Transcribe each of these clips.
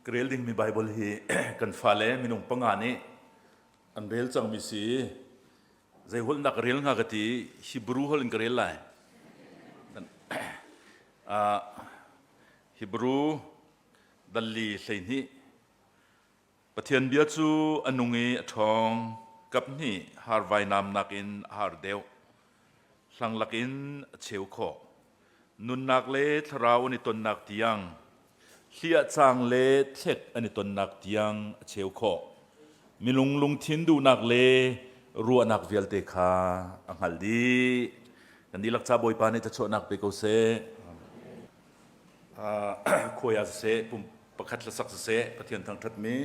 Ka rel dingmi Baibal hi kan fale minung panga nih an rel cangmi si. Zei holh dah ka rel hnga ka ti Hebrew holh in ka rel lai. Hebrew dalli 12 Pathian bia cu a nung i a ṭhawng, kaphnih har vainam nakin a har deuh, hlanglak in a cheu khawh. Nunnak le thlarau an i tonnak tiang, hliahcang le thlek an i tonnak tiang a cheu khawh. Minung lungthin duhnak le ruahnak vialte kha a hngalh dih. Kan dihlak ca Bawipa nih thluachuahnak pe ko seh. Khuai ah siseh, pum pakhat hlasak siseh, Pathian thangṭhatmi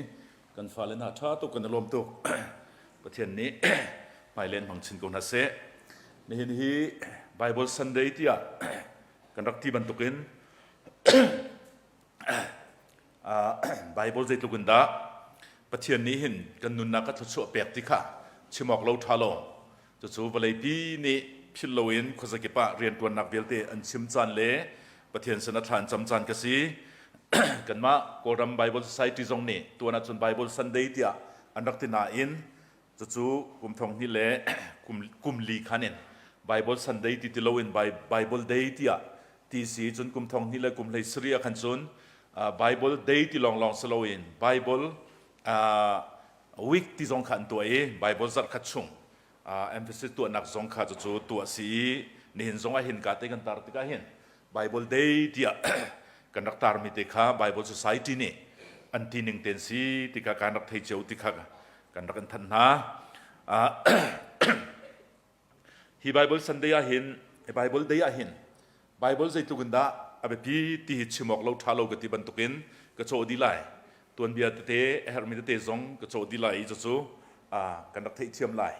kan fale hna ṭha tuk kan i lawm tuk. Pathian nih hmailei in hmang chin ko hna seh. Nihin hi Bible Sunday tiah kan rak ti bantukin Bible zeitluk in dah Pathian nih hin kan nunnak a thluachuah pek ti kha chim awk lo ṭha lo. Cucu vawleipi nih philh loin khuazakip ah rianṭuannak vialte an chim caan le Pathian sin a thla an cam caan ka si. Kanmah Kawlram Bible Society zong nih tuan ahcun Bible Sunday tiah an rak ti nain cucu kum thong hnih le kum li khan in Bible Sunday ti ti loin Bible Day tiah ti si cun kum thong hnih le kum hlei sarih ah khan cun Bible Day ti lawnglawng si loin Bible week ti zong kha an tuah i Bible zarh khat chung emphasis tuahnak zong kha cucu tuah si i nihin zong ah hin ka te kan tar tikah hin Bible Day tiah kan rak tarmi te kha Bible Society nih an ti ning ten si ti kha kan rak thei cio ti kha kan rak in thanh hna. Hi Bible Sunday ah hin hi Bible Day ah hin Bible zeitluk in dah a biapi ti hi chim awk lo ṭha lo ka ti bantukin ka cawh dih lai. Tuanbia tete a herhmi tete zong ka cawh dih lai i cucu kan rak theihthiam lai.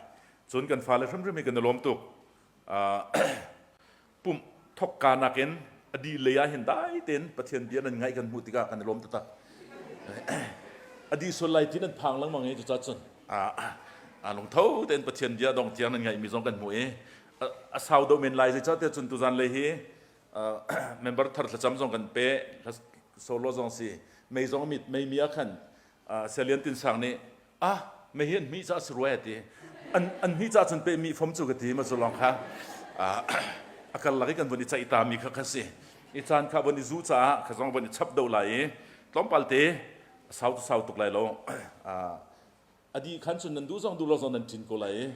Cun kan fale hrimhrim hi kan i lawm tuk. Pumh thokka nakin a dih lei ah hin dai tein Pathian bia nan ngaih kan hmuh tikah kan i lawm taktak. A dih sual lai ti nan phang lengmang i cucaah cun lungtho tein Pathian bia dong tiang nan ngaihmi zong kan hmuh i a sau deuh men lai zeicahtiah cun tuzan lei hi member thar thlacam zong kan pe solo zong si mei zong mit mei mi ah khan Salian Tin Sang nih ah mei hi an hmih ca si rua ti an an hmih ca cun pe mi fom cu ka ti ma cu lawng kha a kar lak i kan vun i caih ta mi kha kha si i caan kha vun i zu caah kha zong vun i chap do lai i tlawmpal te sau tu sau tuk lai lo a dih khan cun nan duh zong duh lo zong nan ṭin ko lai i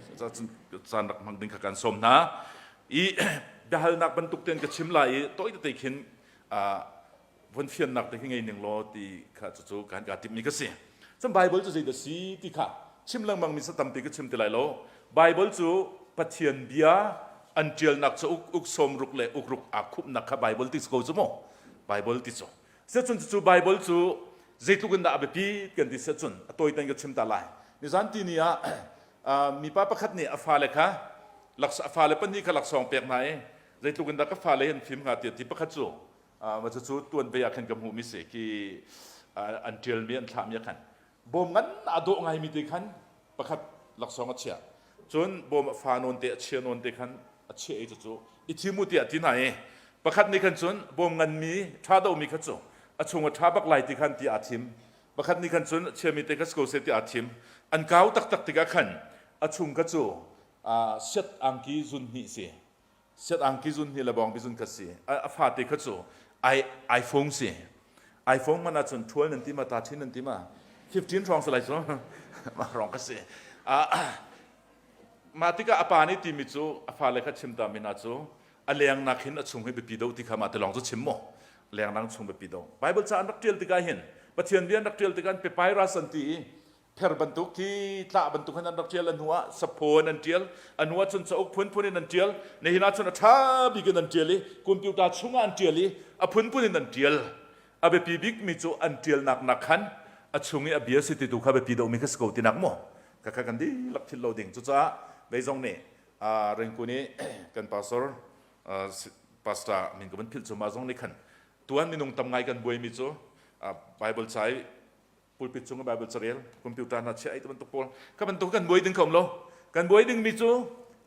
caan rak hmang ding kha kan sawm hna i biahalnak bantuk ten ka chim lai i tawi tete khin vun fiannak te khi ngei ning law ti kha cucu kan ka timh mi ka si cun Bible cu zeidah si ti kha chim lengmang mi sa tampi ka chim ti lai lo Bible cu Pathian bia an ṭialnak cu uk uk sawm ruk le uk ruk aa khupnak kha Bible ti ko cu mu Bible ti cu Sicun cucu Bible cu zeitluk in dah a biapit kan ti sicun a tawiten ka chim ta lai. Nizan ti ni ah mipa pakhat nih a fale kha a fale pahnih kha laksawng pek hna i zeitluk in dah ka fale hi an fim hnga tiah ti pakhat cu cucu tuan ve ah khan ka hmuhmi si khi an ṭialmi an thlahmi ah khan bawm ngan a dawh ngaimi te khan pakhat laksawng a chiah cun bawm a fa nawn te a chia nawn te khan a chiah i cucu i thim u tiah ti hna i pakhat nih khan cun bawm nganmi ṭha domi kha cu a chung a ṭha bak lai ti khan ti aa thim pakhat nih khan cun a chiami te kha si ko seh ti aa thim an kau taktak tikah khan a chung kha cu siat angki zun hnih si Siat angki zun hi le bawngpi zun kha si. A fate kha cu iPhone si. iPhone man ahcun 12 nan ti ma 13 nan ti ma 15 hrawng si lai cu. Mah hrawng kha si. Mah tikah a pa nih timi cu a fale kha chim ta mi hna cu a lengnak hin a chung hi biapi do ti kha mah te lawng cu chim mu. Lengnak chung biapi do. Bible ca an rak ṭial tikah hin Pathian bia an rak ṭial tikah papyrus an ti i pher bantuk khi tlah bantuk in an rak ṭial a hnu ah saphaw in an ṭial a hnu ah cun cauk phunphun in an ṭial nihin ah cun a ṭha bik in an ṭial i computer chungah an ṭial i a phunphun in an ṭial a biapi bikmi cu an ṭialnak nak khan a chung i a bia si ti tu kha biapi deuhmi kha si ko tinak maw kha kha kan dihlak philh lo ding cucaah vei zong nih Rengkun i kan pastor pastor min ka van philh cu mah zong nih khan tuan minung tam ngai kan buaimi cu Bible ca i pulpit cung Bible carel computer hna chiah ai bantuk pawl kha bantuk kan buai ding kha um lo kan buai ding mi cu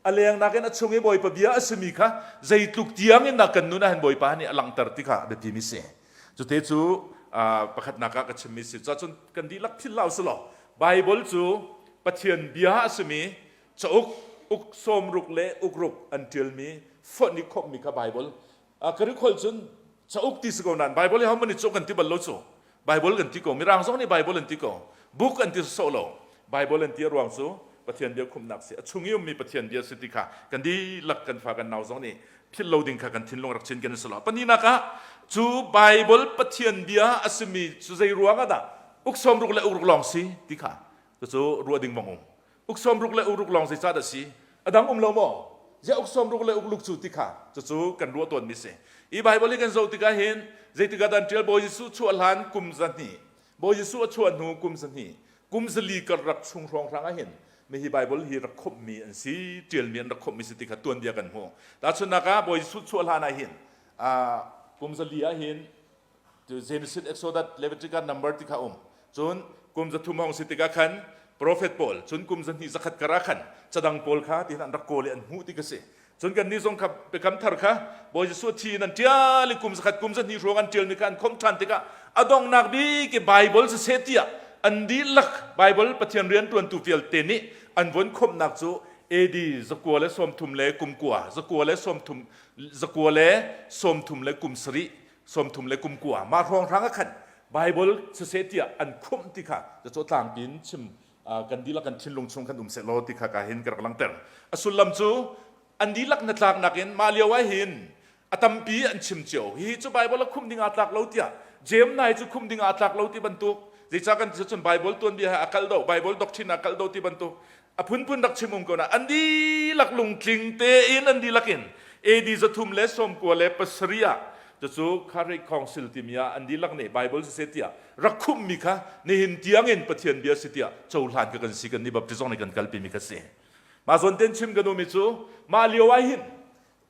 a leng nakin a chung i Bawipa bia a simi kha zeitluk tiang in dah kan nun ah hin Bawipa nih a langhter ti kha biapi mi si cute cu Pakhatnak ah ka chimmi si. Cun kan dihlak philh hlah usih law Bible cu Pathian bia a simi cauk uk sawmruk le ukruk an ṭialmi fonh i khawmhmi kha Bible. Ka rikholh cun cauk ti si ko nain Bible hi hohmanh nih cauk an ti bal lo cu. Bible kan ti ko. Mirang zong nih Bible an ti ko. Book an ti sawh lo. Bible an ti a ruang cu Pathian bia khumhnak si. A chung i ummi Pathian bia si ti kha kan dihlak kan fa kan nau zong nih philh lo ding kha kan thinlung rak chin kan si lo. Pahnihnak ah cu Bible Pathian bia a simi cu zei ruang ah dah uk sawmruk le ukruk lawng si ti kha cucu ruah ding bang um. Uk sawmruk le ukruk lawng zeicah dah si? A dang um lo maw? Ziah uk sawmruk le ukluk cu ti kha cucu kan ruah tawnmi si. I Bible hi kan zoh tikah hin zeitikah dah an ṭial Bawi Jesuh chuah hlan kum 200, Bawi Jesuh a chuah hnu kum 200, kum 4 kar rak chung hrawnghrang ah hin mihi Bible hi rak khomhmi an si, ṭialmi an rak khomhmi si ti kha tuanbia kan hmu. Tahchunhnak ah Bawi Jesuh chuah hlan ah hin kum 400 ah hin Genesis, Exodus, Leviticus number ti kha um. Cun kum 300 hong si tikah khan prophet pawl cun kum 200 zakhat kar ah khan cadang pawl kha ti an rak kawl i an hmuh ti ka si. Cun kan nih zong kha biakam thar kha Bawi Jesuh thi in an ṭial i kum zakhat kum 200 hrawng an ṭialmi kha an khomh ṭhan tikah a donghnak bik i Bible siseh tiah an dihlak Bible Pathian rianṭuantu vialte nih an von khomhnak cu AD zakua le sawmthum le kum kua zakua le sawmthum zakua le sawmthum le kum sarih sawmthum le kum kua mah hrawnghrang ah khan Bible siseh tiah an khumh ti kha caw tlangpi in chim kan dihlak kan thinlung chung kan um seh law ti kha ka hin ka rak langhter. A sullam cu an dihlak hnatlaknak in mah lio ah hin a tampi an chim cio. Hihi cu Bible a khumh ding aa tlak lo tiah James nai cu khumh ding aa tlak lo ti bantuk zeicah kan ti cun Bible tuanbia he a kal do Bible doctrine a kal do ti bantuk a phunphun rak chim um ko na an dihlak lungtling tein an dihlak in AD 397 ah cucu Catholic Council timi ah an dihlak nih Bible siseh tiah rak khumhmi kha nihin tiang in Pathian bia si tiah cohlan ka kan si kan nih Baptist zong nih kan kalpi mi kha si mah zawn ten chim kan umi cu mah lio ah hin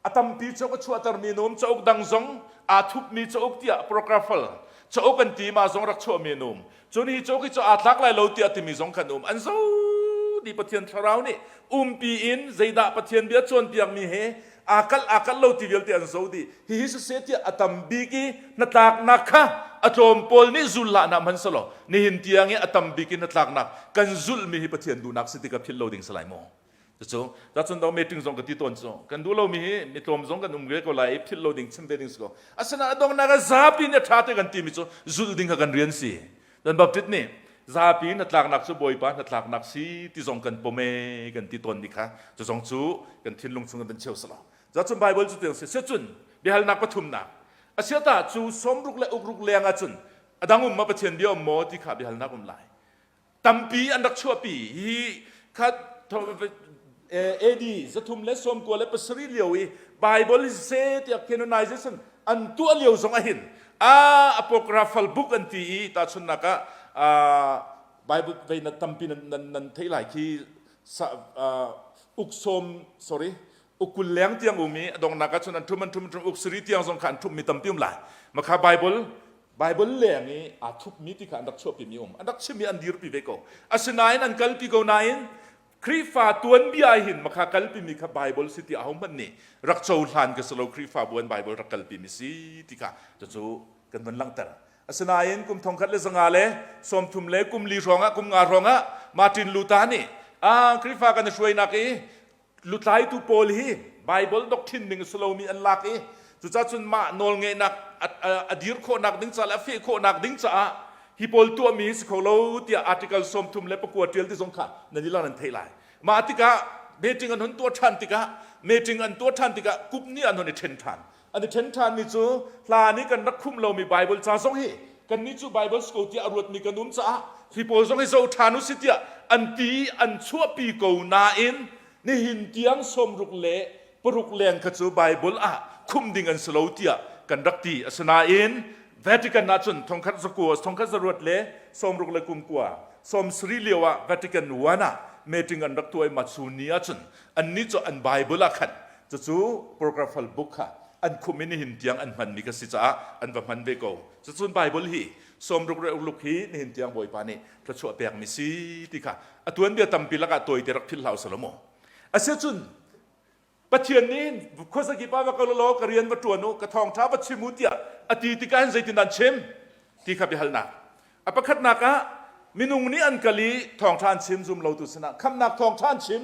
A tampi cauk a chuahtermi an um, cauk dang zong aa thupmi cauk tiah apocryphal cauk an ti mah zong rak chuahmi an um. Cun hi cauk hi cu aa tlak lai lo tiah timi zong khan um. An zo dih Pathian thlarau nih umpi in zeidah Pathian bia cawnpiakmi he aa kalh aa kalh lo ti vialte an zo dih. Hihi siseh tiah a tam bik i hnatlaknak kha a tlawm pawl nih zul hlah hna hmanh selaw nihin tiang i a tam bik in hnatlaknak kan zulhmi hi Pathian duhnak si ti ka philh lo ding si lai maw? Cucu cun do meeting zong ka ti tawn cu kan duh lomi hi mi tlawm zong kan um ve ko lai i philh lo ding chim ve ding si ko. Asinain a donghnak ah zapi nih a ṭha te kan timi cu zulh ding kha kan rian si. Don Baptist nih zapi hnatlaknak cu Bawipa hnatlaknak si ti zong kan pom e kan ti tawn ni kha cu zong cu kan thinlung chung kan cheu salo. Cun Bible cu tiang si. Cun biahalnak pathumnak asiata cu sawmruk le ukruk leng ah cun a dang um ma Pathian bia um maw ti kha biahalnak um lai. Tampi an rak chuahpi. Hi kha AD 397 lio i Bible se tiah canonization an tuah lio zong ahin a apocryphal book an ti i tahchunnak ah Bible vei na tampi nan nan nan theih lai khi uk sawm sorry uk kul leng tiang um i a donghnak ah cun an thum an thum an thum uk sari tiang zong kha an thummi tampi um lai makha Bible Baibal leng i aa thupmi ti kha an rak chuahpimi um. An rak chimmi an dirpi ve ko. Asinain an kalpi ko nain Khrihfa tuanbia hin makha kalpimi kha Baibal si ti ahohmanh nih rak cohlan ka si lo Khrihfabu an Baibal rak kalpimi si ti kha cucu kan van langhter. Asinain kum thongkhat le zanga le sawmthum le kum li hrawng ah kum nga hrawng ah Martin Luther nih ah Khrihfa kan i hruainak i lutlaitu pawl hi Bible doctrine ning a si lomi an lak i cucaah cun mah nawlngeihnak a dir khawhnak ding ca le a feh khawhnak ding caah hi pawl tuahmi hi si kho lo tiah article 39 ṭial ti zong kha nan i lang nan theih lai. Mah tikah meeting an hun tuah ṭhan tikah meeting an tuah ṭhan tikah kup nih an hun i ṭhen ṭhan. An i ṭhen ṭhanmi cu hlan i kan rak khumh lomi Bible ca zong hi kannih cu Bible si ko tiah a ruatmi kan um caah hi pawl zong hi zoh ṭhan u si tiah an ti an chuahpi ko nain nihin tiang sawmruk le paruk leng kha cu Bible ah khumh ding an si lo tiah kan rak ti. Asinain Vatican ah cun thongkhat zakua thongkhat zaruat le sawmruk le kum kua sawm sari lio ah Vatican I ah meeting an rak tuah i Matsu ni ah cun annih cu an Bible ah khan Cucu apocryphal book kha an khumh i nihin tiang an hmanmi ka si caah an va hman ve ko. Cucun Bible hi sawmruk le ukluk hi nihin tiang Bawipa nih thluachuah pekmi si ti kha a tuanbia tampi lakah tawite rak philh hlah usih law mu. Asiahcun Pathian nih khuazakip ah va kal law ka rian va ṭuan u, ka thawngṭha va chim u tiah a ti tikah hin zeitin an chim? Ti kha biahalnak. A pakhatnak ah minung nih an kal i thawngṭha an chim zum lotu sinah khamhnak thawngṭha an chim.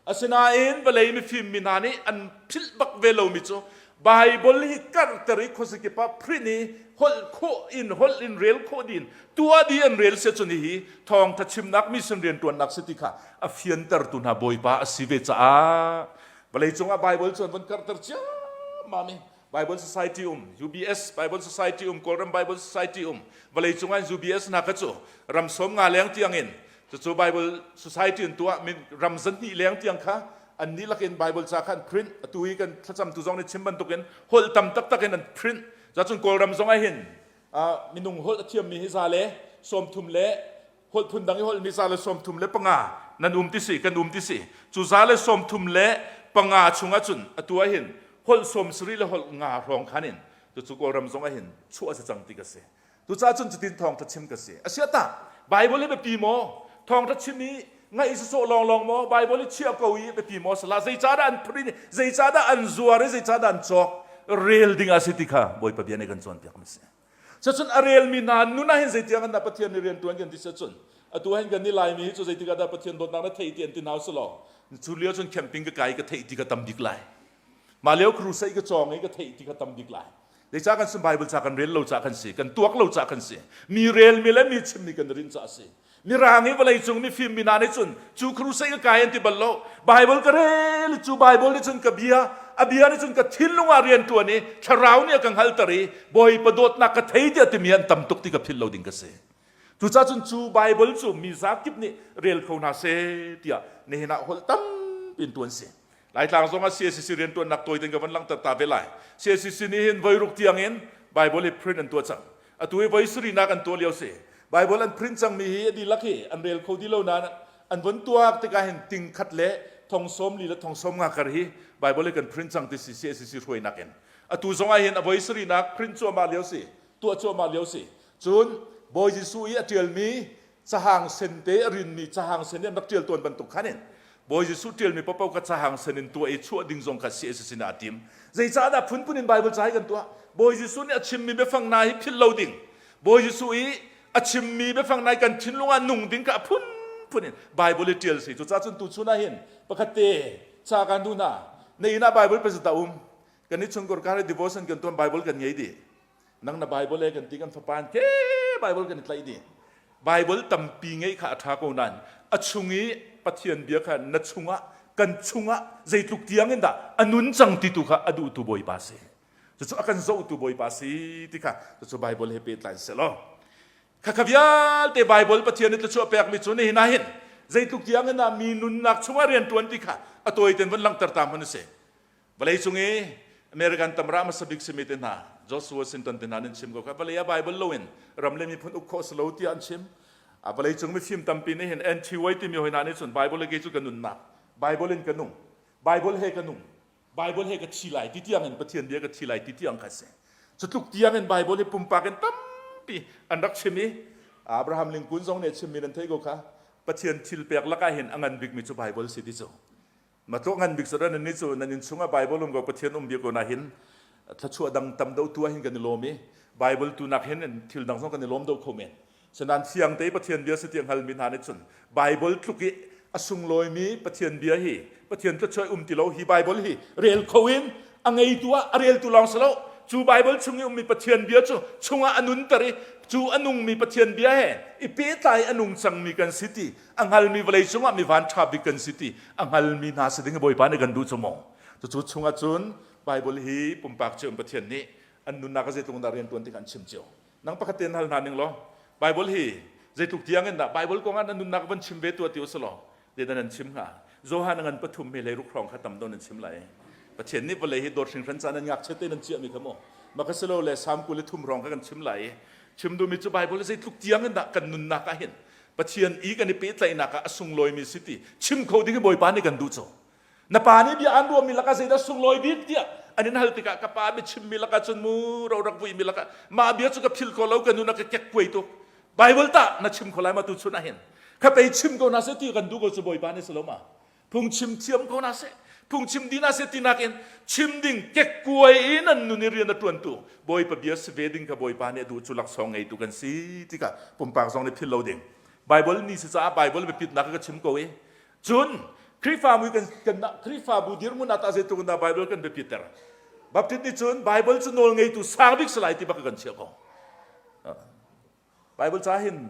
Asinain vawlei mifim mi hna nih an philh bak ve lomi cu Baibal hi karhter i khuazakip ah print i holh khawh in holh in rel khawh ding tuah dih an rel si ahcun hihi thawngṭha chimnak mission rianṭuannak si ti kha a fiantertu hna Bawipa a si ve caah vawleicung ah Baibal cu an von karhter ciammam i Bible Society um, UBS Bible Society um, Kawlram Bible Society um, vawleicung ah UBS hna kha cu ram sawm nga leng tiang in cucu Bible Society in tuah min ram zahnih leng tiang kha an nih lakin Bible ca kha an print atu hi kan thlacamtu zong nih chim bantukin holh tam taktak in an print zacun Kawlram zong ah hin minung holh a thiammi hi za le 30 le holh phun dang i holhmi 135 nan um ti si kan um ti si cu 135 chungah cun atu ah hin holh 70 le holh nga hrawng khan in cucu Kawlram zong ah hin chuah a si cang ti ka si tucaah cun cutin thawngṭha chim ka si asiah tah Bible hi biapi maw thawngṭha chim i ngaih sawsawh lawnglawng maw Bible hi chiah ko i biapi maw salah zeicahdah an print zeicahdah an zuar i zeicahdah an cawk rel ding a si ti kha Bawipa bia nih kan cawnpiak mi si Cucun a relmi hna nun ah hin zeitiang an dah Pathian nih rian ṭuan kan ti si ahcun atu hin kan i Laimi hi cu zeitik ah dah Pathian dawtnak na theih ti an ti hna usih cu lio cun camping ka kai ka theih ti ka tam bik lai. Mah lio crusade ka cawng i ka theih ti ka tam bik lai. Zeicah kan sin Bible ca kan rel lo ca kan si, kan tuak lo ca kan si. Mi relmi le mi chimmi kan rin ca a si. Mirang i vawleicung mifim mi hna nih cun cu crusade ka kai an ti bal lo. Bible ka rel cu Bible nih cun ka bia, a bia nih cun ka thinlung ah rian ṭuan i thlarau nih a ka hngalter i Bawipa dawtnak ka thei tiah timi an tam tuk ti ka philh lo ding ka si. Cucaah cun cu Bible cu mi zakip nih rel kho hna seh tiah nihin ah holh tampi in ṭuan si. Laitlang zong ah CACC rianṭuannak tawi tein ka van langhter ta ve lai. CACC nih hin voi ruk tiang in Bible hi print an tuah cang. Atu hi voi sarihnak an tuah lio si. Bible an print cangmi hi a dihlak hi an rel kho ti lo nain an von tuak tikah hin ting khat le thong sawm li le thong sawm nga kar hi Bible hi kan print cang ti si CACC hruainak in. Atu zong ah hin a voi sarihnak print cuahmah lio si, tuah cuahmah lio si. Cun Bawi Jesuh i a ṭialmi cahang sen te a rinmi cahang sen i an rak ṭial tawn bantuk khan in Bawi Jesuh ṭialmi paohpaoh kha cahang sen in tuah i chuah ding zong kha CACC nih aa tim. Zeicahdah phunphun in Baibal ca hi kan tuah? Bawi Jesuh nih a chimmi biafang hna hi philh lo ding. Bawi Jesuh i a chimmi biafang hna hi kan thinlung ah nung ding kha a phunphun in Baibal i ṭial si. Cucaah cun tuchun ah hin pakhat te ca kan duh hna. Na inn ah Baibal pazat a um. Kan i chungkhar kar i devotion kan tuan Baibal kan ngei dih. Nang na Bible he kan ti kan fapa ke Bible kan i tlaih dih. Bible tampi ngeih kha a ṭha ko nain a chung i Pathian bia kha na chungah kan chungah zeitluk tiang in dah a nun cang ti tu kha a duhtu Bawipa si. Cucu a kan zohtu Bawipa si ti kha cucu Bible he pehtlai seh law khakha vialte Bible Pathian nih thluachuah pekmi cu nihin ah hin zeitluk tiang in dah mi nunnak chungah rian ṭuan ti kha a tawi ten van langhter ta hmanh u sih. Vawleicung i American tamra hmasa bik simi te hna George Washington te hna nan chim ko kha vawlei ah Bible loin ram le miphun uk khawh si lo tiah an chim. A vawleicung mifim tampi nih hin NTY timi hoi hna nih cun Bible le kei cu ka nunnak Bible in ka nung Bible he ka nung Bible he ka thi lai ti tiang in Pathian bia ka thi lai ti tiang kha si. Cu tluk tiang in Bible hi pumpak in tampi an rak chim i Abraham Lincoln zong nih a chimmi nan theih ko kha Pathian thil pek lakah hin a ngan bikmi cu Bible si ti cu. Matlawh ngan bik cu nan nih cu nan inn chungah Bible um ko Pathian um bia ko na hin thluachuah dang tam deuh tu ah hin kan i lawm i Bible tu nak hin thil dang zong kan i lawm deuh kho men. Sanan fiang te Pathian bia si ti hngalmi hna nih cun Bible tluk i a sunglawimi Pathian bia hi Pathian thluachuah um ti lo hi Bible hi rel kho in a ngeitu ah a reltu lawng si lo cu Bible chung i ummi Pathian bia cu chungah a nunter i cu a nungmi Pathian bia he i pehtlai a nung cangmi kan si ti a hngalmi vawlei cungah mi van ṭha bik kan si ti a hngalmi hna si ding Bawipa nih kan duh cu maw cucu chungah cun Bible hi pumpak cio in Pathian nih an nunnak a zeitluk dah rian ṭuan ti kha an chim cio nang pakhat tein hal hna ning law Bible hi zeitluk tiang in dah Bible kong ah na nunnak van chim ve tuah ti usih law zeidah nan chim hnga Johan ngan pathum he leiruk hrawng kha tam do nan chim lai Pathian nih vawlei hi dawt hringhran ca nan ngakchia te nan chiahmi kha maw maka silo le Salm 23 hrawng kha kan chim lai chim duhmi cu Bible zeitluk tiang in dah kan nunnak ah hin Pathian i kan i pehtlaihnak ah a sunglawimi si ti chim kho ding hi Bawipa nih kan duh cu. Na pa nih bia aan ruahmi lakah zeidah sunglawi bik tiah an in hal tikah ka pa biachimmi lakah cun mu ro rak vuimi lakah mah bia cu ka phil kho lo ka nun a ka kekkuai tuk. Bible tah na chim kho lai ma tu chun ah hin. Kha pei chim ko na seh ti kan duh ko cu Bawipa nih si lo ma. Phungchim thiam ko na seh. Phungchim dina se tinak in chim ding kekkuai in an nun i rian a ṭuantu Bawipa bia si ve ding kha Bawipa nih a duh cu laksawng ngeitu kan si tikah pumpak zong nih philh lo ding. Bible ni si caah Bible biapitnak ka chim ko i cun Khrihfabu kan kan Khrihfabu dirhmun ah tah zeitluk in dah Bible kan biapiter. Baptist nih cun Bible cu nawl ngeitu sang bik si lai ti bak kan chiah ko. Bible ca hin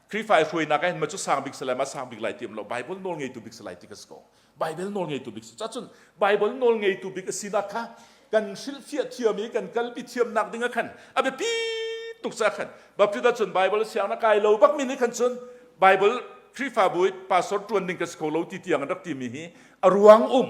Khrihfa i hruainak ah hin ma cu sang bik si lai ma sang bik lai ti um lo Bible nawl ngeitu bik si lai ti ka si ko. Bible nawl ngeitu bik si. Cacun Bible nawl ngeitu bik a sinak kha kan hrilhfiah thiam i kan kalpi thiamnak ding ah khan a biapi tuk ca khan Baptist ahcun Bible siang na kai lo bak mi nih khan cun Bible Khrihfabu i pastor ṭuan ding ka si kho lo ti tiang an rak timi hi a ruang um.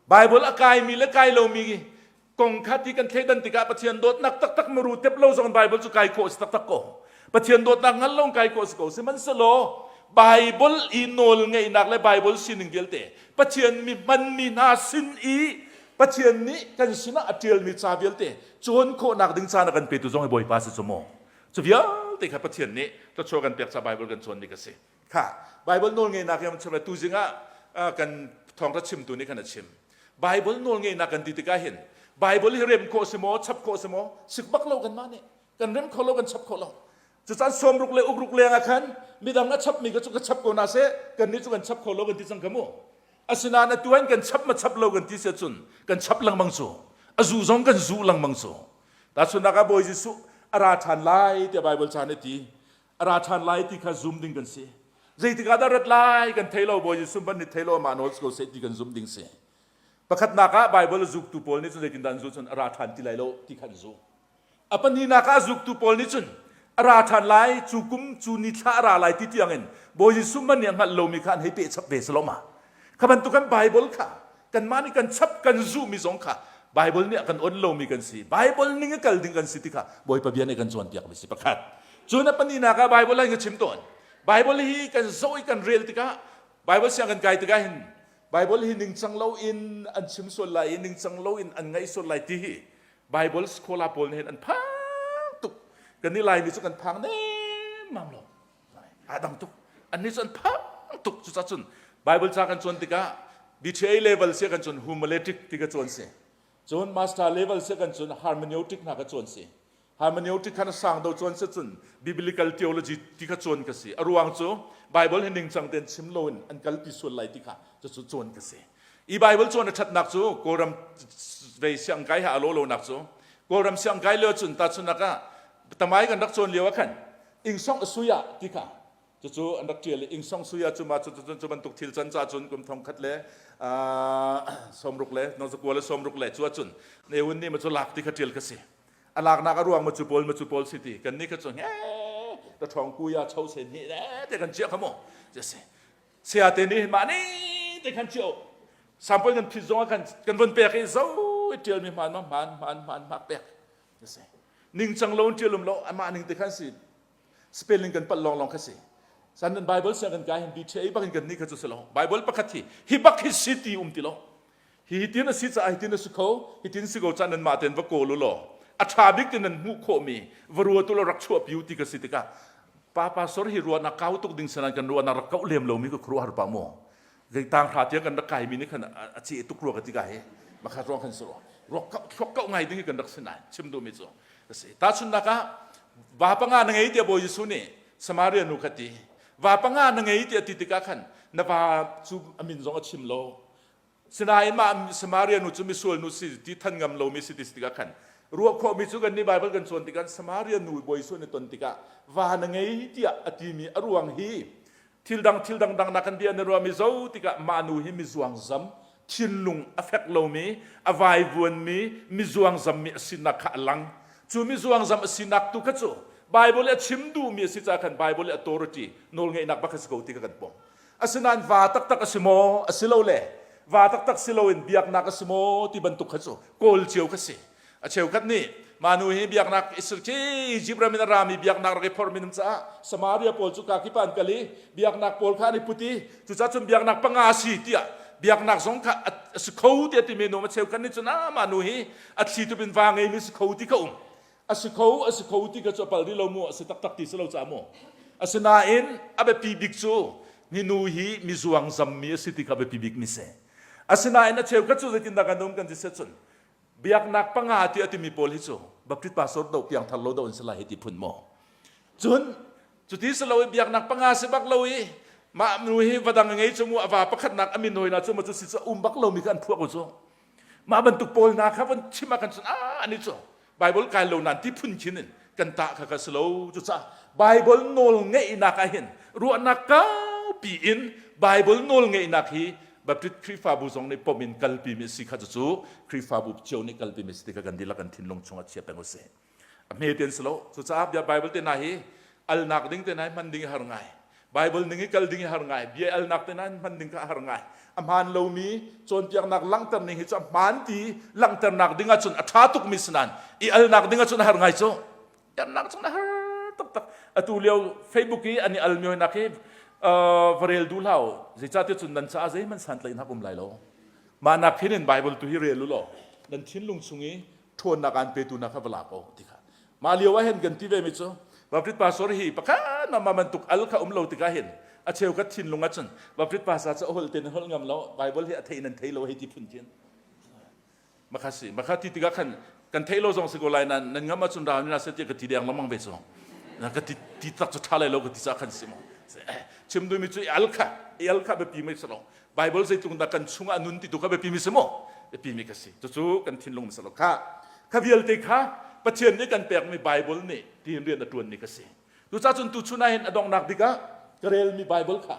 Bible a kaimi le kai lomi kong kha ti kan thleidan tikah Pathian dawtnak taktak maru tep lo zong Bible cu kai khawh si taktak ko. Pathian dawtnak ngal lo kai khawh si ko. Sihmanhsehlaw Bible i nawl ngeihnak le Bible sining vialte Pathian mi hmanmi hna sin i Pathian nih kan sinah a ṭialmi ca vialte cawn khawhnak ding caan a kan petu zong hi Bawipa si cu maw. Cu vialte kha Pathian nih thluachuah kan pek ca Bible kan cawn ni ka si. Kha Bible nawl ngeihnak hi chim tu zing ah kan thawngṭha chimtu nih khan a chim. Bible nawl ngeihnak kan ti tikah hin Bible hi rem khawh si maw, chap khawh si maw, sik bak lo kan mah nih kan rem kho lo, kan chap kho lo. Cucan sawmruk le ukruk leng ah khan midang a chapmi ka cu ka chap ko na seh, kan nih cu kan chap kho lo kan ti cang ka mu. Asinain atu an kan chap ma chap lo kan ti si ahcun kan chap lengmang cu. A zu zong kan zu lengmang cu. Tahchunhnak ah Bawi Jesuh a ra ṭhan lai tiah Bible ca nih a ti. A ra ṭhan lai ti kha zum ding kan si. Zeitik ah dah rat lai kan thei lo, Bawi Jesuh hmanh nih thei lo amah nawl si ko seh ti kan zumh ding si. Pakhatnak ah Bible a zuktu pawl nih cun zeitindah an zulh cun a ra ṭhan ti lai lo ti kha an zumh. A pahnihnak ah a zuktu pawl nih cun a ra ṭhan lai, cu kum cu ni thla a ra lai ti tiangin Bawi Jesuh hmanh nih a hngalh lomi kha an hei peh chap ve si lo ma. Kha bantuk kan Bible kha kanmah nih kan chap kan zuhmi zong kha Bible nih a kan on lomi kan si. Bible ning a kal ding kan si ti kha Bawipa bia nih kan cawnpiak mi si pakhat. Cun a pahnihnak ah Bible ah ka chim tawn. Bible hi kan zoh i kan rel tikah Bible siang kan kai tikah hin Bible hi ningcang loin an chim sual lai i ningcang loin an ngaih sual lai ti hi Bible scholar pawl nih hin an phang tuk. Kan nih Laimi cu kan phang nemmam lo. Aa dang tuk. Annih cu an phang tuk. Cucaah cun Bible ca kan cawn tikah BTA level si kan cun homiletic ti ka cawn si. Cun master level si kan cun hermeneutic hna ka cawn si. Hermeneutic khan sang do cawn si cun biblical theology ti kha cawn ka si. A ruang cu Bible hi ningcang tein chim loin an kalpi sual lai ti kha cucu cawn ka si. I Bible cawn a ṭhatnak cu Kawlram vei siangkai ha a lo lonak cu Kawlram siangkai lio cun tahchunhnak ah tamai kan rak cawn lio ah khan ingsong a sui ah ti kha cucu an rak ṭial i ingsong sui ah cu ma cu cu bantuk thil can ca cun kum thong khat le 60 le 29 le 60 le cu ahcun Ne Win nih ma cu lak ti kha ṭial ka si. A laknak a ruang ma cu pawl ma cu pawl si ti kan nih kha cu nge ta ṭhawng kuya cho sen hi te kan chiah kha mu si saya te nih mah ni te khan chiah sample kan phit zong ah khan kan von pek i zo i ṭial mi hmaan ma hmaan hmaan hmaan hmak pek si ningcang lo in ṭial um lo amah ning te khan si spelling kan palh lawng lawng kha si san nan bible siang kan kai hin BTA bak in kan nih kha cu si lo bible pakhat hi hi bak hi si ti um ti lo hi hi tin a si caah hi tin a si kho hi tin si ko ca nan mah ten va kawl u law a ṭha bik ti nan hmuh khawhmi va ruat u law rak chuah piu ti ka si tikah pa pastor hi ruahnak kau tuk ding sanan kan ruahnak rak kauh lem lomi ka khuaruahhar pa mu zei tang hra tiang kan rak kaimi nih khan a ce tuk rua ka ti ka hi makha ruang khan si rua ruak kau thluak kau ngai ding hi kan rak si nai chim duhmi cu a si tahchunhnak ah va panga na ngei tiah Bawi Jesuh nih Samaria nu kha ti va panga na ngei tiah ti tikah khan na va cu a min zong a chim lo Sinain mah Samaria nu cu misual nu si ti than ngam lomi si ti tikah khan ruah khawhmi cu kan nih Baibal kan cawn tikah Samaria nu Bawi Jesuh nih ton tikah va na ngei tiah a timi a ruang hi thil dang thil dangdang nak kan bia na ruahmi zo tikah mah nu hi mizuangzam thinlung a fek lomi a vaivuanmi mizuangzammi a sinak kha a lang cu mizuangzam a sinak tu kha cu Bible a chim duhmi a si caah khan Bible authority nawlngeihnak bak a si ko ti kha kan pom Asinain va taktak a si maw? A si lo le va taktak si loin biaknak a si maw ti bantuk kha cu kawl cio kha si. A cheukhat nih mah nu hi biaknak Israel khi Egypt ram in a rami biaknak rak i phormi an caah Samaria pawl cu ka kip ah an kal i biaknak pawl kha an i put i cucaah cun biaknak panga a si tiah biaknak zong kha a si kho tiah timi nu a cheukhat nih cun ah mah nu hi a thli tup in va ngeimi si kho ti kha um. A si kho, a si kho ti kha cu a pal rih lo mu, a si taktak ti si lo caah mu. Asinain a biapi bik cu hi nu hi mizuang zammi a si ti kha a biapi bik mi si. Asinain a cheukhat cu zeitindah kan um kan ti cun biaknak panga ti a timi pawl hi cu Baptist pastor do piangthar lo do an si lai hi ti phun maw? Cun cuti si lo i biaknak panga si bak lo i mah nu hi vadang ngei cu mu a va pakhatnak a min hoi na cu ma cu si cu um bak lomi kha an phuak u cu. Mah bantuk pawl hna kha von chim ah kan cun ah ani cu Bible kai lo nan ti phun khin in kan tah kha ka si lo. Cucaah Bible nawl ngeihnak ah hin ruahnak kaupi in Bible nawl ngeihnak hi Baptist Khrihfabu zong nih pom in kalpi mi si kha cucu Khrihfabu cio nih kalpi mi si ti kha kan dihlak kan thinlung chungah chia peng usih. A hme ten si lo. Cucaah bia Bible te hna hi alnak ding te hna hi hman ding har ngai. Bible ning i kal ding i har ngai. Bia alnak te hna hman ding kha har ngai. A hmaan lomi cawnpiaknak langhter ning hi cu a hmaan ti langhternak ding ahcun a ṭha tukmi si nain i alnak ding ahcun a har ngai cu. Alnak cun a har taktak. Atu lio Facebook i an i almi hoinak hi va rel duh hlah u. Zeicahtiah cun nan caah zeihmanh santlaihnak um lai lo. Mah nak hin in Bible tu hi rel u law nan thinlung chung i ṭhawnnak aan petu hna kha va lak u ti kha. Mah lio ah hin kan ti ve mi cu Baptist pastor hi pakhat mah bantuk al kha um lo tikah hin a cheukhat thinlung ah cun Baptist pastor cu a holh te nan holh ngam lo Bible hi a thei nan thei lo hei ti phun khin makha si makha ti tikah khan kan thei lo zong si ko lai nan nan ngam ahcun ra na se ti ka ti deng lengmang ve cu na ka ti ti tak cu tha lai lo ka ti ca khan si mo chim duhmi cu al kha al kha biapi mai si lo Bible zeitluk dah kan chungah nun ti tu kha biapi mi si maw? Biapi mi ka si. Cucu kan thinlung mi si lo kha. Kha vialte kha Pathian nih kan pekmi Bible nih tiin rian a ṭuanmi ka si. Cucaah cun tuchun ah hin a donghnak bik ah ka relmi Bible kha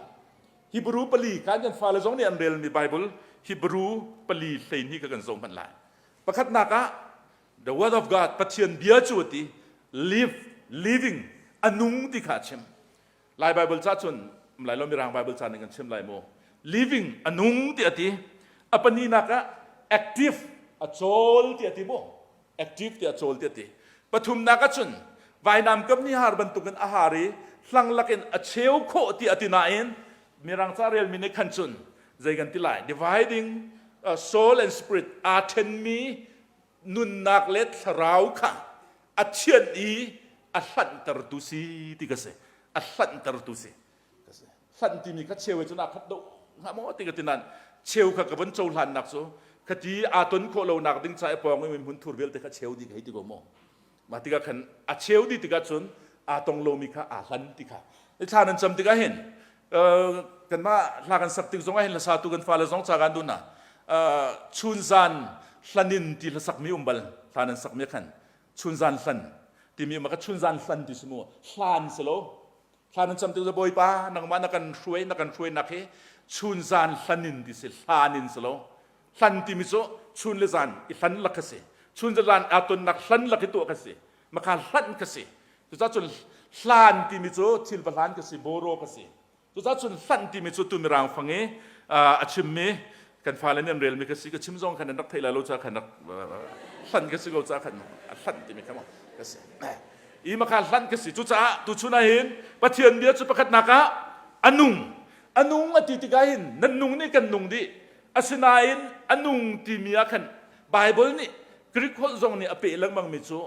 Hebrew pali kha kan fale zong nih an relmi Bible Hebrew pali 12 kha kan zoh hmanh lai. Pakhatnak ah the word of God Pathian bia cu a ti live living a nung ti kha a chim. Lai Bible ca cun lai lo Mirang Bible ca nih kan chim lai mu. Living a nung ti a ti. A paninak ah active a cawl ti a ti mu. Active ti a cawl ti a ti. Pathumnak ah cun vainam kam ni har bantukin a har i hlang lakin a cheu khawh ti a ti nain Mirang ca relmi nih khan cun zei kan ti lai dividing soul and spirit aa ṭhenmi nunnak le thlarau kha a thianh i a hlanhtertu si ti ka si a hlanhtertu si hlanh timi kha cheu he cun aa khat deuh hnga maw ti ka ti nain cheu kha ka von cohlannak cu khati aa ton khawh lonak ding ca i pawng i hmun thur vialte kha cheu dih hei ti ko maw mah tikah khan a cheu dih tikah cun aa tong lomi kha aa hlan ti kha thla nan cam tikah hin kanmah hla kan sak tik zong ah hin hlasatu kan fale zong ca kan duh na chunzan hlanin ti hlasak mi um bal hla nan sak mi khan chunzan hlan timi ma ka chunzan hlan ti si mu hlan si lo hla nan cam tik bawipa nangmah na kan hruai na kan hruai nak hi chunzan hlanin ti si hlanin si lo hlan timi cu chun le zan i hlan lak ka si chun le zan aa tonnak hlan lak i tuah ka si makha hlanh ka si cucaah cun hlan timi cu thil va hlan ka si boro ka si cucaah cun hlanh timi cu tu mirang fang i a chimmi kan fale nih an relmi ka si ka chim zong khan an rak theih lai lo ca khan rak hlanh ka si ko ca khan a hlanh timi kha ka si i makha hlanh ka si cucaah tuchun ah hin Pathian bia cu pakhatnak ah a nung a nung a ti tikah hin nan nung nih kan nung dih asinain a nung timi ah khan Bible nih Greek holh zong nih a peh lengmangmi cu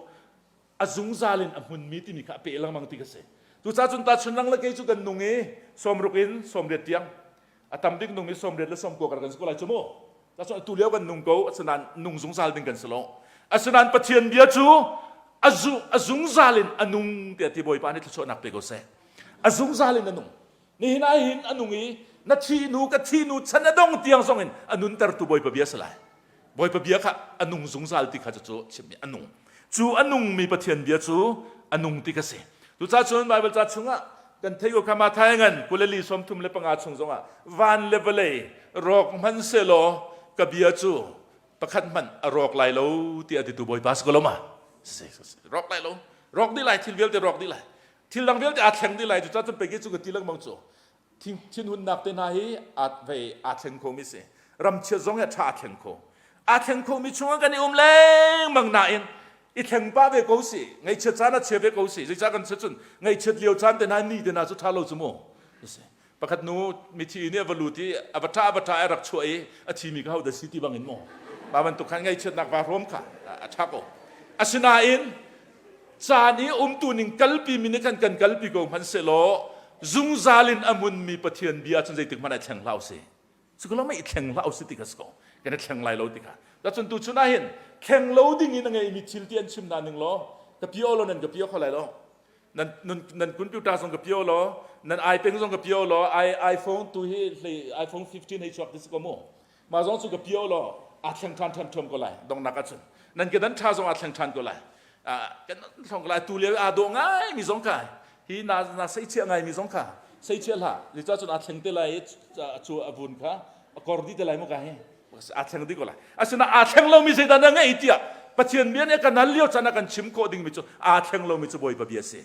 a zungzal in a hmunmi timi kha a peh lengmang ti ka si. Cucaah cun tahchun lang le kei cu kan nung i 60 in 80 tiang a tam bik nung i 80 le 90 kar kan si ko lai cu mu. Tahchun atu lio kan nung ko asinain nung zungzal ding kan si lo. Asinain Pathian bia cu a, zu, a zungzal in a nung tiah ti Bawipa nih thluachuahnak pe ko seh. A zungzal in a nung. Nihin ah hin a nung i na thi nu ka thi nu chan a dong tiang zong in a nuntertu Bawipa bia si lai. Bawipa bia kha a nung zungzal ti kha cu chimmi a nung. Cu a nungmi Pathian bia cu a nung ti ka si. Cucaah cun Bible ca chungah kan thei ko kha Matthai ngan kuleli 35 chung zongah van le vawlei rawk hmanh selaw ka bia cu pakhat hmanh a rawk lai lo tiah titu Bawipa si ko lo ma? Rawk lai lo. Rawk dih lai thil vialte rawk dih lai. Thil dang vialte aa thleng dih lai cucaah cun pei cu ka ti lengmang cu thinhunnak te hna hi aa vei aa thleng khomi si ramchiat zong hi a ṭha aa thleng kho aa thleng khomi chungah kan i um lengmang nain i thleng pah ve ko si ngaihchiat caan a chia ve ko si zeicah kan si cun ngaihchiat lio caan te hna ni te hna cu ṭha lo cu mu pakhat nu mithi nih a va lut i a va ṭah a va ṭah a rak chuah i a thimi ka hodah si ti bangin maw mah bantuk khan ngaihchiatnak va hrawm kha a ṭha ko asinain caan i umtu ning kalpi mi nih khan kan kalpi ko hmanhsehlaw zungzal in a munmi Pathian bia cun zeitik hmanh ah thleng hlah usih. Cu lo mei thleng hlah usih ti kha si ko. Kan i thleng lai lo ti kha. Cun tu chun ah hin thleng lo ding in a ngeimi thil ti an chim na ning law ka pio law nan ka pio kho lai lo. Nan nan nan computer zong ka pio law nan iPad zong ka pio law i iPhone tu hi hlei iPhone 15 hei chuak ti si ko mu. Mah zong cu ka pio law aa thleng ṭhan ṭhan ṭhuam ko lai donghnak ahcun. Nan kedan ṭha zong aa thleng ṭhan ko lai. Kan thlong ko lai tu lio aa dawh ngai mi zong kha hi na na seichia ngai mi zong kha seichia hlah zeicah cun aa thleng te lai i cu a vun kha a kor dih te lai mu ka hi aa thleng dih ko lai asinain aa thleng lomi zeidah na ngei tiah Pathian bia nih kan hal lio caan ah kan chim khawh dingmi cu aa thleng lomi cu Bawipa bia si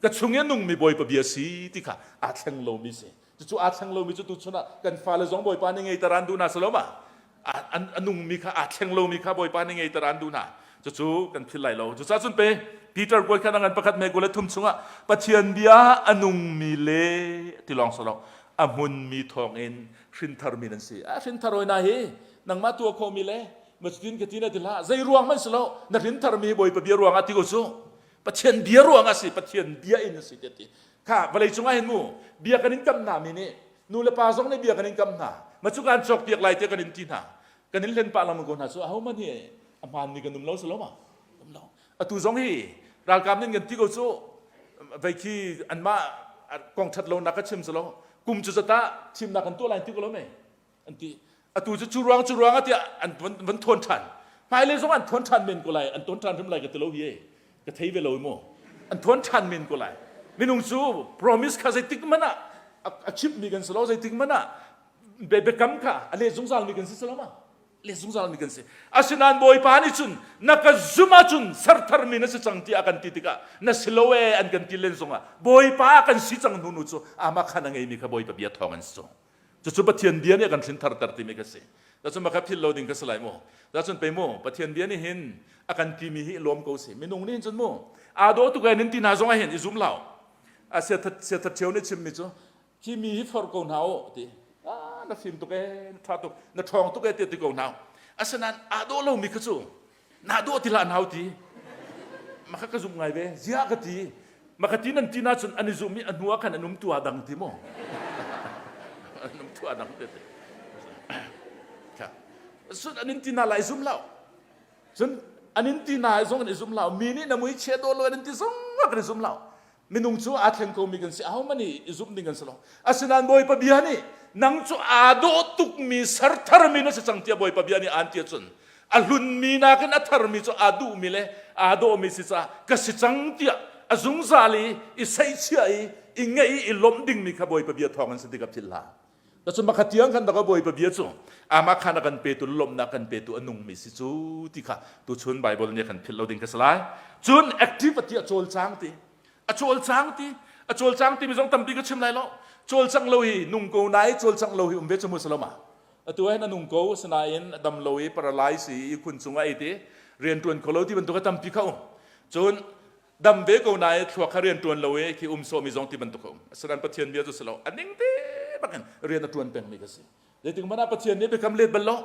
ka chung i a nungmi Bawipa bia si ti kha aa thleng lomi si cucu aa thleng lomi cu tuchun ah kan fale zong Bawipa nih ngeiter an duh hna si lo ma a nungmi kha aa thleng lomi kha Bawipa nih ngeiter an duh hna cucu kan philh lai lo cucaah cun pe Peter kuai khan a ngan pakhat me kul le thum chungah Pathian bia a nungmi le ti lawng si lo a hmunmi thawngin hrintharmi nan si a hrinthar hoi na hi nangmah tuah khawhmi le macutin ka ti na ti hlah zei ruang hmanh si lo na hrintharmi Bawipa bia ruangah ti ko cu Pathian bia ruangah si Pathian bia in a si ti ti kha vawlei cungah hin mu bia kan in kam hna mi nih nu le pa zong nih bia kan in kam hna ma cu kan cawk piak lai tiah kan in ti hna kan in hlen pah lengmang ko hna cu aho man hi a hmaan mi kan um lo si lo ma um lo atu zong hi ralkap nih kan ti ko cu vei khi anmah kong that lo nak ka chim si lo kum cu zata thimnak kan tuah lai ti ko lo me an ti atu cu cu ruang cu ruang tiah an van, van thawn ṭhan hmailei zong an thawn ṭhan men ko lai an thawn ṭhan hrim lai ka ti lo hi ka thei ve lo mu an thawn ṭhan men ko lai minung cu promise kha zeitik hmanh ah a chimh mi kan si lo zeitik hmanh ah biakam kha a let zungzal mi kan si si lo ma let zungzal mi kan si asinain bawipa nih cun na ka zum ahcun serthar mi na si cang tiah kan ti tikah na si lo e an kan ti len zongah bawipa kan si cang hnu nu cu amah khan a ngeimi kha bawipa bia thawng an si cu Cucu Pathian bia nih a kan hrintharter timi kha si. Cun maka philh lo ding kha si lai mu. Cun pei mu Pathian bia nih hin a kan timi hi lawm ko si. Minung nih hin cun mu aa dawh tuk ee nin ti hna zong ah hin i zum hlah. A siathat siathat ṭheo nih chimmi cu khi mi hi forh ko hna u ti. Ah na fim tuk ee na ṭha tuk na ṭhawng tuk ee ti ti ko hna. Asinain aa dawh lomi kha cu na dawh ti hlah nau ti maka ka zumh ngai ve ziah ka ti maka ti nan ti na cun an i zum i a hnu ah khan an um tu ah dang ti maw an um tu ah dang te te sun an in ti na lai zum lo cun an in ti na zong an i zum lo mi nih na mui chia dawh lo an in ti zong kan i zum lo Minung cu aa thleng komi kan si ahohmanh nih i zumh ding kan si lo. Asinain Bawipa bia nih nang cu aa dawh tukmi sertharmi na si cang tiah Bawipa bia nih aan ti ahcun a hlunmi nakin a tharmi cu aa duhmi le aa dawhmi si caah ka si cang tiah a zungzal i i seihchiah i i ngeih i i lawmh dingmi kha Bawipa bia thawng in si ti ka philh hlah. Cun makhat tiang khan dak Bawipa bia cu amah khan a kan petu lawmhnak kan petu a nungmi si cu ti kha tuchun Bible nih a kan philh lo ding ka si lai. Cun active a ti a cawlcang ti a cawlcang ti a cawlcang timi zong tampi ka chim lai lo. Cawlcang lo hi nung ko nai cawlcang lo hi um ve cu mu saloma. Atu hin a nung ko sinain a dam lo i paralyze i khun cung a ei ti rian tuan kho lo ti bantuk a tampi kha um. Cun dam ve ko nain thluak kha rian ṭuan lo i khi um sawhmi zong ti bantuk a um asinain Pathian bia cu si lo a ning te bakin rian a ṭuan pengmi ka si zeitik hmanh ah Pathian nih biakam let bal lo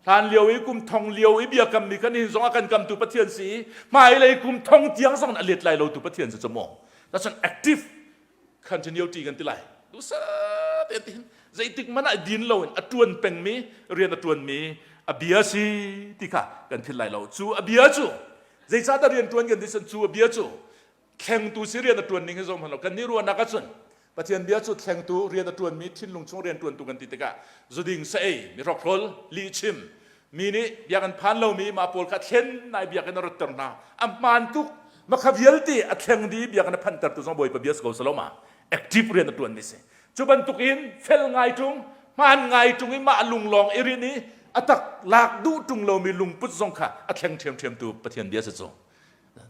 hlan lio i kum thong lio i biakam mi kha nihin zong a kan kamtu Pathian si i hmailei kum thong tiang zong a let lai lo tu Pathian si cu maw that's an active continuity kan ti lai duhsah tein ti zeitik hmanh ah din lo in a ṭuan pengmi rian a ṭuanmi a bia si ti kha kan philh lai lo cu a bia cu Zeicahdah rian ṭuan kan ti cun cu a bia cu thlengtu si rian a ṭuan ning hi zoh hmanh lo kan nih ruahnak ahcun Pathian bia cu thlengtu rian a ṭuanmi thinlung chung rian ṭuantu kan ti tikah zuding sa ei mi hrokhrawl lihchim mi nih bia kan phan lomi mah pawl kha thlen nai biakinn a ratter hna a hmaan tuk makha vialte a thleng dih biakinn a phantertu zong Bawipa bia si ko saloma active rian a ṭuanmi si Cu bantukin fel ngai ṭung, hmaan ngai ṭung i mah lung lawng i rinh i a tak lak duh ṭung lomi lungput zong kha a thleng ṭhiamṭhiamtu Pathian bia si cu.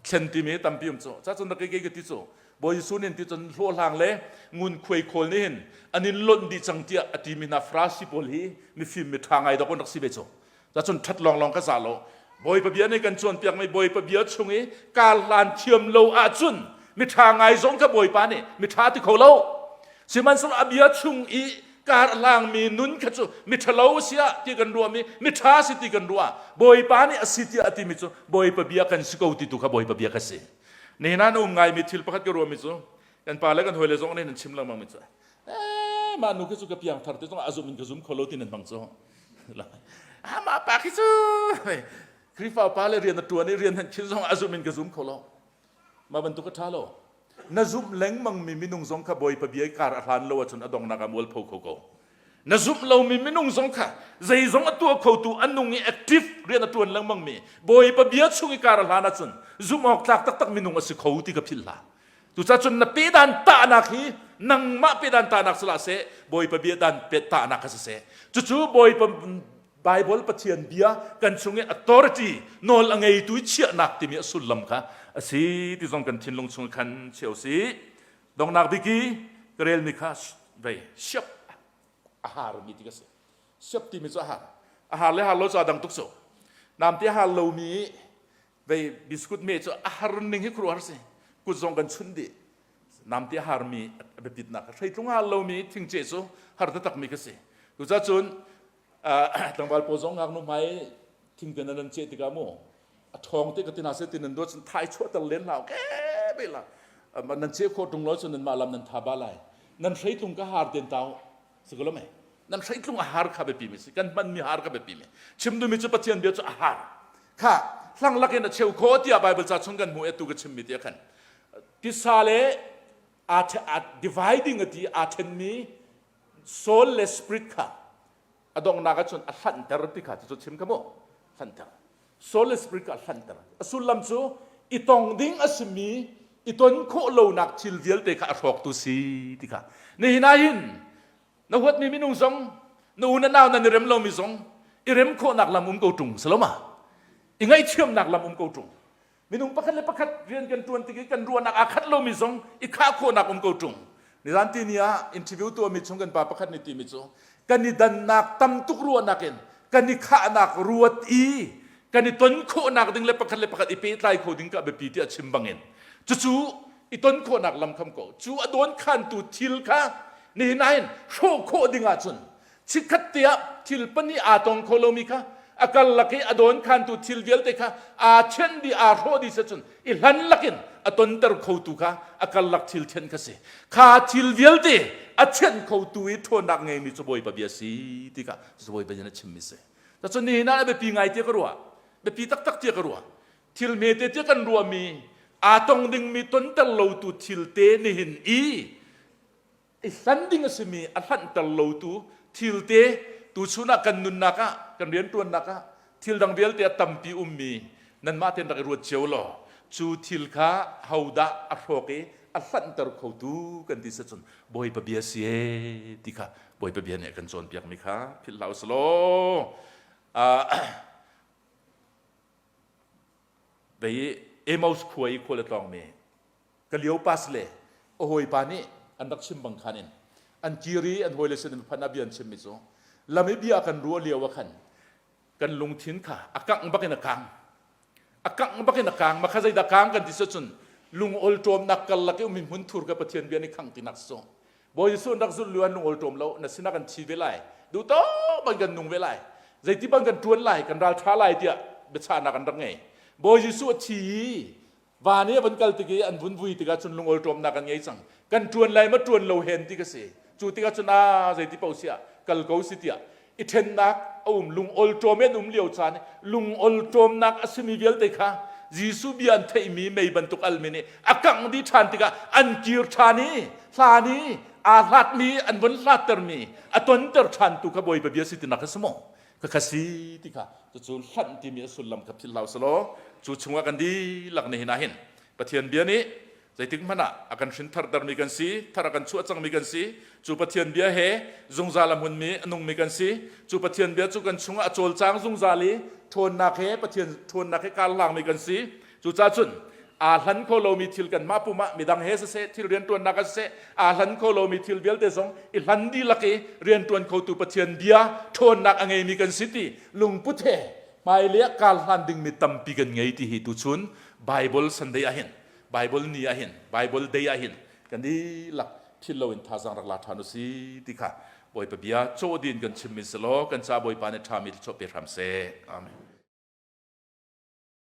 Thlen timi tampi um cu. Ca cun kei kei ka ti cu. Bawi Jesuh nih ti cun hlawhhlang le ngunkhuai khawl nih hin an in lonh dih cang tiah a timi hna Farasi pawl hi mifim miṭha ngai dawk an rak si ve cu. Cun ṭhat lawnglawng ka za lo. Bawipa bia nih kan cawnpiakmi Bawipa bia chung i kar hlan thiam lo ahcun miṭha ngai zong kha Bawipa nih miṭha ti kho lo. Sihmanhsehlaw a bia chung i kar hlangmi nun kha cu miṭhalo si ah ti kan ruahmi miṭha si ti kan ruah Bawipa nih a si tiah a timi cu Bawipa bia kan si ko ti tu kha Bawipa bia ka si. Nihin ah na um ngaimi thil pakhat ka ruahmi cu kan pa le kan hawile zong nih nan chim lengmangmi cu. mah nu khi cu ka piang thar te zong a zum in ka zum kho lo ti nan hmang cu. Mah pa khi cu Khrihfa pa le rian a ṭuan i rian han khin zong a zum in ka zum kho lo. Mah bantuk a ṭha lo. Na zumh lengmang mi minung zong kha Bawipa bia kar a hlan lo ahcun a donghnak ah mualpho kho ko. Na zumh lomi minung zong kha zeizong a tuah khotu a nung i active rian a ṭuan lengmang mi Bawipa bia chung i kar a hlan ahcun zumh awk tlak taktak minung a si kho ti ka philh hlah. Cucaah cun na pedan tahnak hi nangmah pedan tahnak sila seh Bawipa bia dan tahnak kha siseh. Cucu Bawipa Bible Pathian bia kan chung i authority nawl a ngeitu i chiahnak timi a sullam kha a si ti zong kan thinlung chung khan cheu si. Donghnak bik i ka relmi kha vei siap a harmi ti ka si. Siap timi cu a har. A har le har lo cu a dang tuk cu. Namte a har lomi vei biskut me cu a har ning hi khuaruahhar si. Kut zong kan chun dih. Namte a harmi a biapitnak hreitlung a har lomi thingce cu har taktakmi ka si. Cucaah cun tlangval pawl zong ngaknu hmai thingte nan an ceh tikah mu a ṭhawng te ka tina se tin nan duat cun thai chuahter len hlah ke be la nan ceh khawh ṭung lo cun nan mah lam nan tha ba lai nan hreitlung ka har ten tau si ko lo mei nan hreitlung a har kha biapi mi si kan hman mi har kha biapi mi chim duhmi cu Pathian bia cu a har kha hlang lakin a cheu kho tiah Bible ca chung kan hmu e tu ka chim mi ti khan tisa le a dividing a ti aa ṭhenmi soul le spirit kha a donghnak ahcun a hlanhter ti kha cucu chim kha mu hlanhter soul le spirit kha a hlanhter a sullam cu i tong ding a simi i ton khawh lonak thil vialte kha a hrawktu si ti kha nihin ah hin na huatmi minung zong na u na nau nan i rem lomi zong i rem khawhnak lam um ko ṭung saloma i ngaihthiamnak lam um ko ṭung Minung pakhat le pakhat rian kan ṭuan tik i kan ruahnak aa khat lomi zong i khah khawhnak um ko ṭung. Nizan tini ah interview tuahmi chung kan pa pakhat nih timi cu kan i dannak tam tuk ruahnak in kan i khahnak ruat i kan i ton khawhnak ding le pakhat le pakhat i pehtlai kho ding ka biapi tiah chim bangin cucu i ton khawhnak lam kham ko cu a dawn khantu thil kha nihin ah hin hrawh khawh ding ahcun chikkhat te ah thil pahnih aa tong kho lomi kha a karlak i a dawn khantu thil vialte kha aa thianh dih aa hrawh dih cun i hlan lakin a tonter khotu kha a karlak thil thianh kha si kha thil vialte a thianh khotu i ṭhawnnak ngeimi cu Bawipa bia si ti kha cu Bawipa nih a chimmi si cun nihin ah a biapi ngai tiah ka ruah biapi taktak tiah ka ruah thil hmete tiah kan ruahmi aa tong dingmi tonter lotu thil te nihin i i hlan ding a simi a hlanhter lotu thil te tuchun ah kan nunnak ah kan rianṭuannak ah thil dang vialte a tampi ummi nanmah tein rak i ruat cio law cu thil kha hodah a hrawk i a hlanhter khotu kan ti cun Bawipa bia si ee ti kha Bawipa bia nih a kan cawnpiakmi kha philh hlah usih law vei Emaus khua i khual a tlawngmi Kleopas le a hawipa nih an rak chim bang khan in an kir i an hawile sin in phanh ah bia an chimmi cu lam i bia kan ruah lio ah khan kan lungthin kha a kangh bak in a kang a kangh bak in a kang ma kha zeidah kang kan ti cun lung olṭawmnak karlak i ummi hmunthur ka Pathian bia nih khang tinak si Bawi Jesuh an rak zulh lio an lung olṭawm lo na sinah kan thi ve lai duh tawk ban kan nung ve lai zeiti ban kan ṭuan lai kan ral ṭha lai tiah biachahnak an rak ngei Bawi Jesuh a thi i Van i a van kal tik i an vun vui tikah cun lungawlṭawmnak an ngei cang. Kan ṭuan lai ma ṭuan lo hen ti ka si. Cu tikah cun a zeiti paoh si ah kal ko si tiah i ṭhennak a um lungawlṭawm in um lio caan lungawlṭawmnak a simi vialte kha Jesuh bia an theihmi mei bantuk almi nih a kangh dih ṭhan tikah an kir ṭhan i hlan i aa hlatmi an vun hlattermi a tonter ṭhantu kha Bawipa bia si tinak a si maw? Khakha si ti kha cucu hlanh timi a sullam kha philh hlah usalaw cu chungah kan dihlak nihin ah hin Pathian bia nih zeitik hmanh ah a kan hrin thartermi kan si thar a kan chuah cangmi kan si cu Pathian bia he zungzal a hmunmi a nungmi kan si cu Pathian bia cu kan chungah a cawlcang zungzal i ṭhawnnak he Pathian ṭhawnnak he karhlangmi kan si Cucaah cun aa hlan kho lomi thil kanmah pum ah midang he siseh thil rianṭuannak ah siseh aa hlan kho lomi thil vialte zong i hlan dihlak i rianṭuan khotu Pathian bia ṭhawnnak a ngeimi kan si ti lungput he hmailei ah kar hlan dingmi tampi kan ngei ti hi tuchun Bible Sunday ah hin Bible ni ah hin Bible day ah hin kan dihlak philh loin thazaang rak la ṭhan u si ti kha Bawipa bia cawh din kan chimmi si law kan ca Bawipa nih ṭhami thluachuah pe hram seh. Amen.